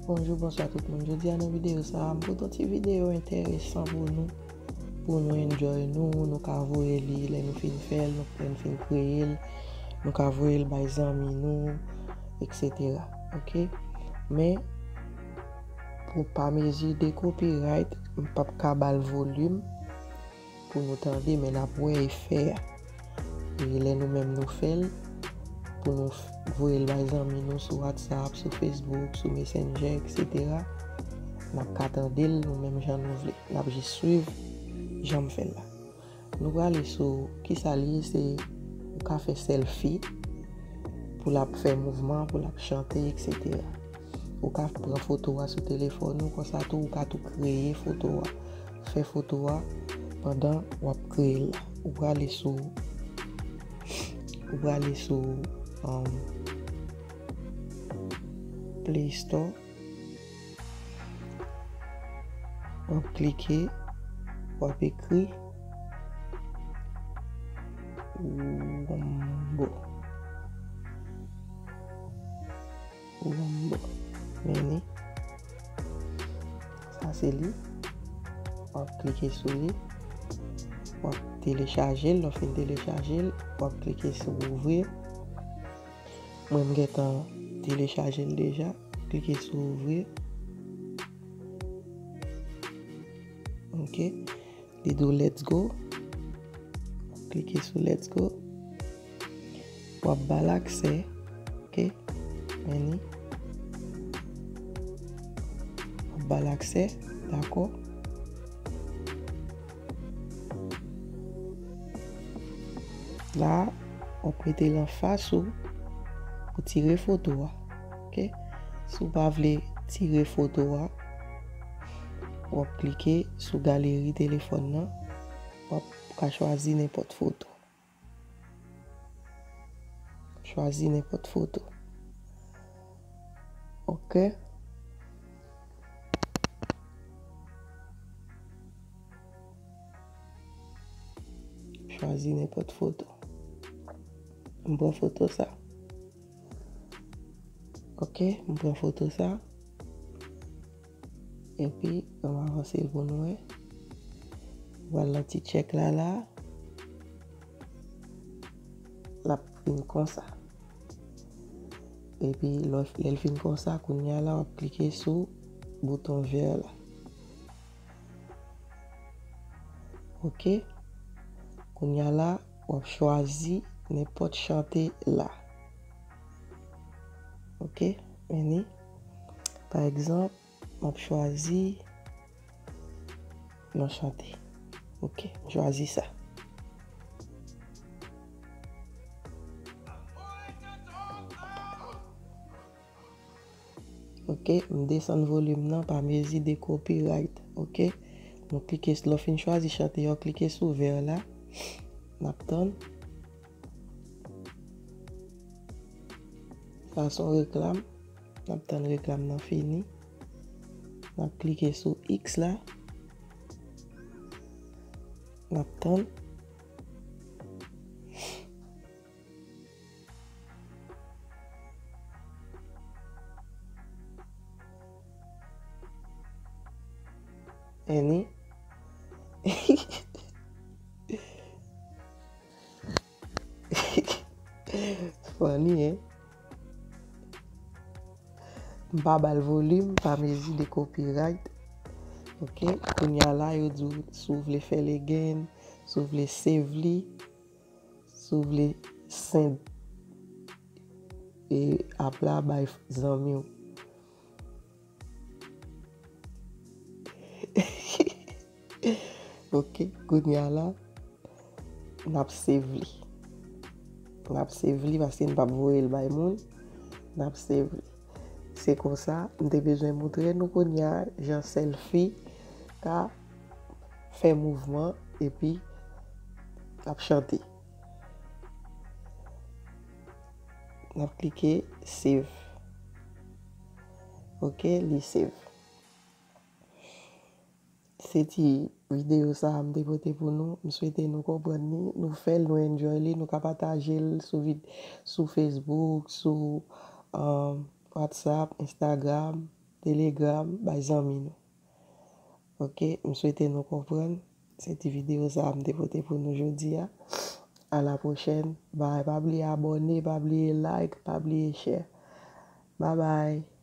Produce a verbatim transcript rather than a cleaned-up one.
Bonjou, bonswa tout moun. Jodi a nan videyo sa a, m pote yon ti videyo enteresan pou nou, pou nou enjoy nou, nou ka voye li lè nou fin fè l, nou, lè nou fin kreye l, nou ka voye l bay zanmi nou, et cetera. Ok? Men, pou pa mezi de copyright, m p ap ka ba l volim pou nou tande, men n ap wè efè a. E lè nou menm nou fè l, pou nou f- voye l bay zanmi nou sou WhatsApp, sou Facebook, sou Messenger, et cetera, n ap ka tande l nou menm jan nou vle. N ap jis swiv jan m fè l la. Nou prale sou kisa l ye, se ou ka fè selfie pou l ap fè mouvman, pou l ap chante, et cetera. Ou ka pran foto a sou telefòn ou, konsa tou ou ka tou kreye foto a, fè foto a pandan w ap kreye l la. Ou prale sou, ou prale sou um, Play Store. W ap klike, w ap ekri Wombo. Wombo. Men li. Sa se li. W ap klike sou li. W ap telechaje l. Lè w fin telechaje l, w ap klike sou ouvrir. Mwen, m gentan telechaje l deja. Klike sou ouvrir. Ok. Li di w let's go. Klike sou let's go. W ap ba l aksè. Ok. Men li. W ap ba l aksè. Dakò. La, w ap mete l anfas ou pou tire foto a. Ok. Si w pa vle tire foto a, w ap klike sou galeri telefòn nan. W ap ka chwazi nenpòt foto. Chwazi nenpòt foto. Ok. Chwazi nenpòt foto. M pran foto sa. Ok, m pran foto sa. Epi, ann avanse l pou nou wè. Vwala ti tchèk la la. L ap vin konsa. Epi, lè, lè l fin konsa, kounye a la, w ap klike sou bouton vè la. Ok. Kounye a la, w ap chwazi nenpòt chante la. Ok, men li. Pa egzanp, m ap chwazi yon chante. Ok, m chwazi sa. Ok, m desann volim nan pa mezi de copyright. Ok, nou klike, lè w fin chwazi chante a, w klike sou vè la. N ap tann. Sa se yon reklam. N ap tann reklam nan fini. N ap klike sou X la. N ap tann. Annie. Funny, hein? M pa ba l volim, pa mezi de copyright. Ok, kounye a la, yo di w si w vle fè l again, si w vle save li, si w vle send e app la bay zanmi w. Ok, kounye a la, n ap save li. N ap save li paske n p ap voye l bay moun. N ap save li. Se konsa, m te bezwen montre nou kounye a jan selfie ka fè mouvman epi l ap chante. N ap klike save. Ok, li save. Se ti videyo sa a m te pote pou nou. M swete nou konprann li, nou fè l, nou enjoy li, nou ka pataje l sou vid-, sou Facebook, sou, um, WhatsApp, Instagram, Telegram, bay zanmi nou. Ok, m swete nou konprann. Se ti videyo sa a m te pote pou nou jodi a. A la pwochèn. Bye, pa bliye abòne, pa bliye like, pa bliye share. Bye bye.